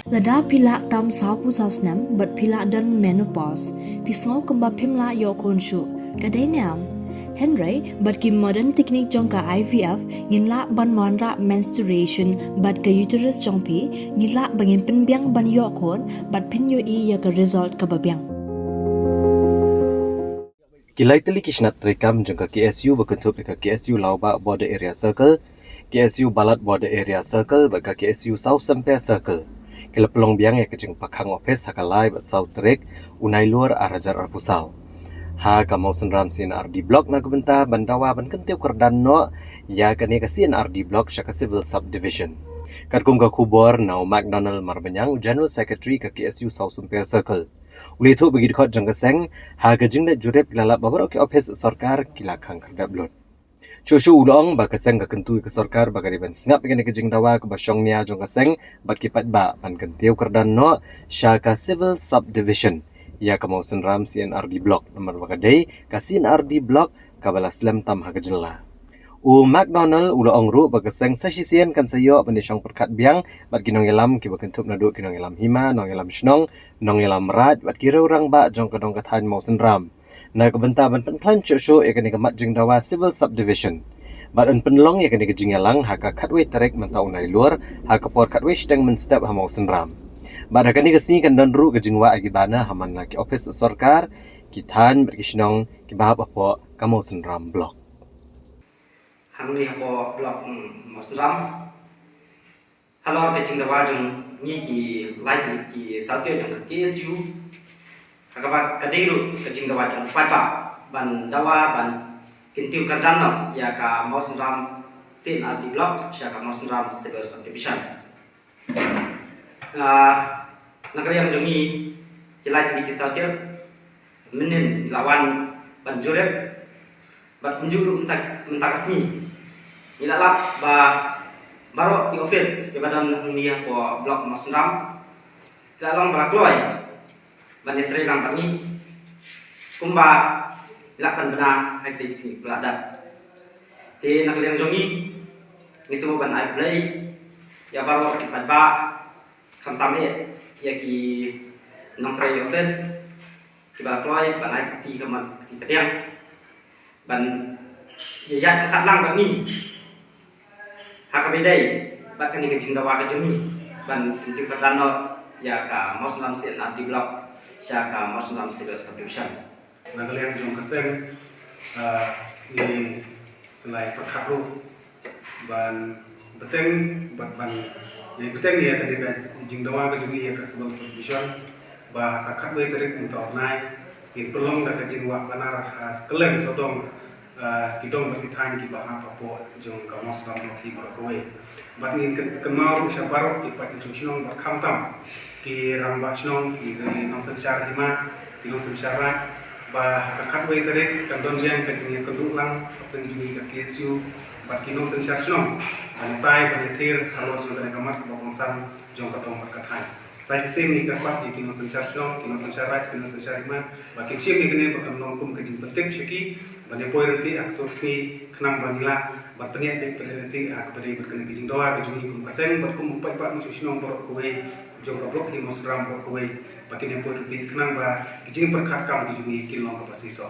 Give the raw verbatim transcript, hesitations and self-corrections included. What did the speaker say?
Lada phi lah tam sawphew saw snem bad phi lah don menopause, phi sngew kumba phim lah ïoh khun shuh, ka dei ne em? Hynrei bad ki modern technique jong ka I V F, ngin lah ban wanrah menstruation bad ka uterus jong phi, ngin lah ba ngin pynbiang ban ïoh khun bad phin ïohi ïa ka result kaba biang. Ki lai tylli ki shnat treikam jong ka K S U ba kynthup ïa ka K S U Lawbah Border Area Circle, K S U Balat Border Area Circle bad ka K S U Sawsymper Circle, ki la pynlong biang ïa ka jingpakhang office ha ka lai bad saw tarik u Nailur ar hajar arphew saw ha ka Mawsynram C and R D Block na ka bynta ban dawa ban kyntiew kyrdan noh ïa kane ka C and R D Block sha ka Civil Subdivision. Katkum ka khubor na u McDonald Marbaniang, u General Secretary ka K S U Sawsymper Circle, u la ïathuh ba ki dkhot jong ka seng ha ka jingleit jurip ki la lap ba baroh ki office sorkar ki la khang khyrdep lut. Shuh shuh u la ong ba ka seng ka kyntu ïa ka sorkar ba ka dei ban sngap ïa kane ka jingdawa kaba shong nia jong ka seng bad ki paidbah ban kyntiew kyrdan noh sha ka Civil Subdivision ïa ka Mawsynram C and R D Block, namar ba ka dei ka C and R D Block kaba la slem tam ha ka jylla. U McDonald u la ong ruh ba ka seng sa shisien kan sa ïoh ban ïashong pyrkhat biang bad ki nongïalam kiba kynthup naduh ki nongïalam hima, nongïalam shnong, nongïalam raid bad ki riew rangbah jong ka dong ka thaiñ Mawsynram na ka bynta ban pynkhlaiñ shuh shuh ïa kane ka mat jingdawa Civil Subdivision. Bad yn pynlong ïa kane ka jingïalang ha ka khatwei tarik mynta u Nailur ha ka por khatwei shiteng mynstep ha Mawsynram. Bad ha kane ka sngi kan don ruh ka jingwah ïa ki banner ha man la ki office sorkar, ki thaiñ bad ki shnong kiba hap hapoh ka Mawsynram Block. Hangne hapoh Block, mm, Mawsynram, halor ka jingdawa jong ngi ki lai tylli ki sawtiat jong ka K S U, ha kaba ka dei ruh ka jingdawa jong u paidbah ban dawa ban kyntiew kyrdan noh ïa ka Mawsynram C and R D Block sha ka Mawsynram Civil Subdivision. Ah, na ka liang jong ngi ki lai tylli ki sawtiat, mynhynnin ngi la wan ban jurip bad kumjuh ruh mynta, mynta ka sngi ngi la lap ba baroh ki office kiba don hangne hapoh Block Mawsynram ki la long ba la kloi ban ïatrei lang bad ngi kumba ngi la pynbna ha kine ki sngi ba la dep. Te na ka liang jong ngi, ngi sngewbha ban ai khublei ïa baroh ki paidbah, khamtam eh ïa ki nongtrei office kiba kloi ban ai ka kti kamon ka kti pdiang ban ïa ïaid ryngkat lang bad ngi ha kaba ïadei bad kane ka jingdawa ka jong ngi ban kyntiew kyrdan noh ïa ka Mawsynram C and R D Block sha ka Mawsynram Civil Subdivision. Na ka liang jong ka seng, ah, ngi la ïa pyrkhat ruh ban bteng, ban, ban ïa bteng ïa kane ka jingdawa ka jong ngi ïa ka Civil Subdivision ba ha ka khatwei tarik mynta u bnai ngin pynlong da ka jingwah banner ha kylleng sawdong, ah, ki dong bad ki thaiñ kiba hap hapoh jong ka Mawsynram Block hi baroh kawei. Bad ngin kyn-, kynmaw ruh sha baroh ki paid nongshong shnong bad khamtam ki rangbah shnong, ki nongsynshar hima, ki nongsynshar raid, ba ha ka khatwei tarik kan don biang ka jingïakynduh lang hapdeng jong ngi ka K S U bad ki nongsynshar shnong ban ïatai ban ïathir halor jong kane ka mat kaba kongsan jong ka dong bad ka thaiñ. Sa shisien ngi kyrpad ïa ki nongsynshar shnong, ki nongsynshar raid, ki nongsynshar hima ba kin shim ïa kane ba kan long kum ka jingpyntip sha ki ban ïa poi ryntih ha kato ka sngi khnang ba ngi lah ban pynïaid beit ryntih ha kaba dei bad kane ka jingdawa ka jong ngi kum ka seng bad kum u paidbah nongshong shnong baroh kawei jong ka Block hi Mawsynram baroh kawei ba kin ïa poi ryntih khnang ba ki jingpyrkhat kam ki jong ngi kin long kaba shisha.